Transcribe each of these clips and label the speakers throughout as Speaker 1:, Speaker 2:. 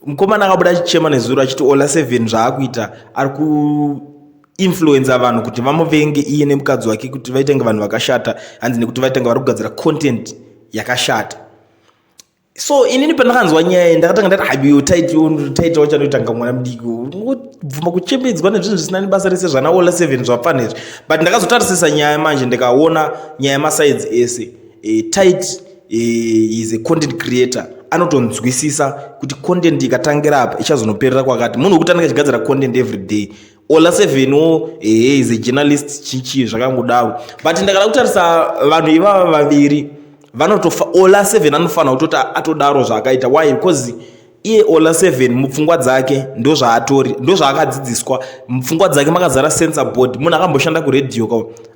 Speaker 1: Mukomana akabuda achichema nezuro achiti Ola 7 zvaakuita ari kuinfluenza vanhu kuti vamuvenge iye nemukadzi wake, kuti vaite kunge vanhu vakashata, hanzi nekuti vaite kunge vari kugadzira content yakashata. So inini pandakanzwa nyaya iyi ndakatanga ndati, habiyo Tytie wacho anoitanga mwana mudiki, ungobvuma kuchembedzwa nezvinhu zvisina nebasa rese zvana Ola 7 zvapfana izvi. But ndakazotarisisa nyaya manje, ndikaona nyaya yemasides ese. Tytie is a content creator, anotonzwisisa kuti content ikatangira apa ichazonoperera kwakati. Munhu wekuti anenge achigadzira content every day. Ola 7 wo ehe is a journalist, chichi zvakangodaro. But ndakada kutarisa vanhu ivava vaviri vanotofa. Ola 7 anofanira kutoti atodaro zvaakaita. Why? Because iye Ola 7 mupfungwa dzake ndo zvaatori, ndo zvaakadzidziswa. Mupfungwa dzake makazara censor board. Munhu akamboshanda kuredhiyo ka,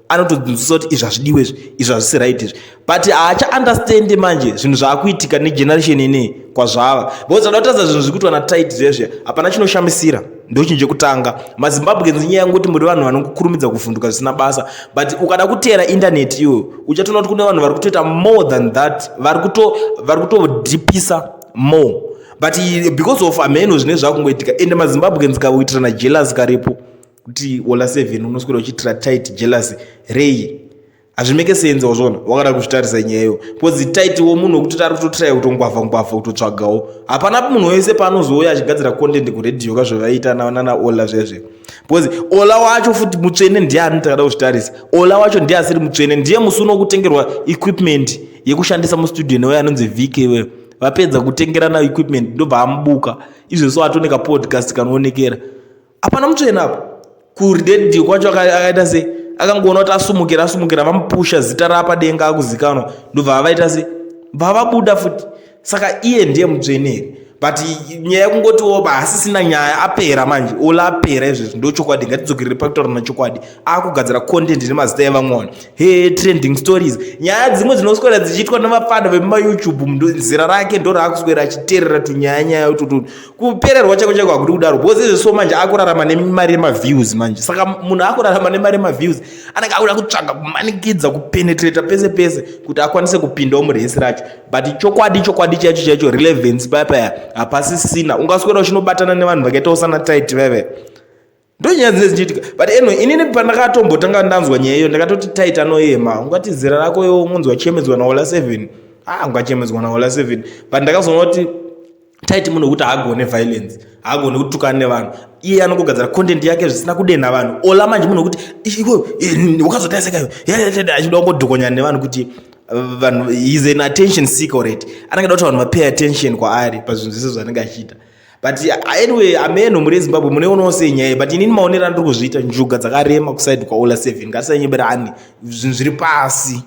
Speaker 1: anotodzidzisa kuti izvi hazvidiwe, izvi, izvi hazvisi right izvi. But haachaunderstandi manje zvinhu zvaakuitika negeneration inei kwazvava, because ada kutaridza zvinhu zviri kuitwa naTytie zvezve, hapana chinoshamisira. Ndo chinhu chekutanga. MaZimbabweans, nyaya yangoti muri vanhu vanokurumidza kuvhunduka zvisina basa, but ukada kuteera internet iyoyo uchatoona kuti kune vanhu vari kutoita more than that, vari kutodhipisa more. But because of ameno zvine zvakungoitika, ende maZimbabweans kakuitirana jealous karipo, kuti Ola 7 unoswera uchiitira Tytie jealous rei, hazvimake sense. Wazvona wakada kuzvitarisa nyaya iyo, because Tytie wo munhu wekuti ari kutotraya kutongwavha ngwavha kutotsvagawo. Hapana munhu wese paanozouya achigadzira content kuredhiyo kazvavaita nana Ola zvezve, because Ola wacho futi mutsvene ndiani? Takada kuzvitarisa, Ola wacho ndiye asiri mutsvene. Ndiye musi unokutengerwa equipment yekushandisa mustudio newe anonzi VK weyo. Vapedza kutengerana equipment, ndobva amubuka izvezvo atoneka podcast kanoonekera. Hapana mutsvene apa. Kuredhiyo kwacho akaita sei? Akangoona kuti asumukira, asumukira, vamupusha zita rapadenga, akuzikanwa, ndobva avaita sei? Bva vabuda futi. Saka iye ndiye mutsvene here? But nyaya yekungotiwo haasisina nyaya, apera manje. Ola apera izvezvi, ndo chokwadi. Ngatidzokerere pakutaura nachokwadi. Akugadzira content nemazita evamwe vanhu, he trending stories, nyaya dzimwe dzinoswera dzichiitwa nevafana vemumaYouTube, zera rake ndo raakuswera achiteerera tunyaya nyaya ututu. Kupererwa chako chako hakudi kudaro, because izvi so manje akurarama nemari yemaviews manje. Saka munhu akurarama nemari yemaviews anenge akuda kutsvaga kumanikidza kupenetrata pese pese kuti akwanise kupindawo murace racho. But chokwadi, chokwadi chaicho chaicho, relevance paya paya hapasisina. Ungaswera uchinobatana nevanhu vakaitawo sana Tytie vaive, ndo nyaya dzinenge dzichiitika. But anyway, inini pandakatombotanga ndanzwa nyaya iyo ndakatoti Tytie anoyema. Ungati zera rako iwo ungonzi wachemedzwa naOla 7, ah, ungachemedzwa naOla 7. But ndakazoona kuti Tytie munhu wekuti haagone violence, haagone kutukana nevanhu. Iye anongogadzira content yake zvisina kudenha vanhu. Ola manje munhu wekuti iwe wakazotarisekayo achida kungodhokonyana nevanhu kuti vanhu, is an attention seeker already. Anenge da kuti vanhu vapay attention kwaari pazvinhu zvese zvaanenge achiita. But anyway, ameno muri eZimbabwe muneonawo sei nyaya. But inini maonero andiri kuzviita, njuga dzakarema kuside kwaOla 7. Ngatisanyeberani, zvinhu zviri pasi.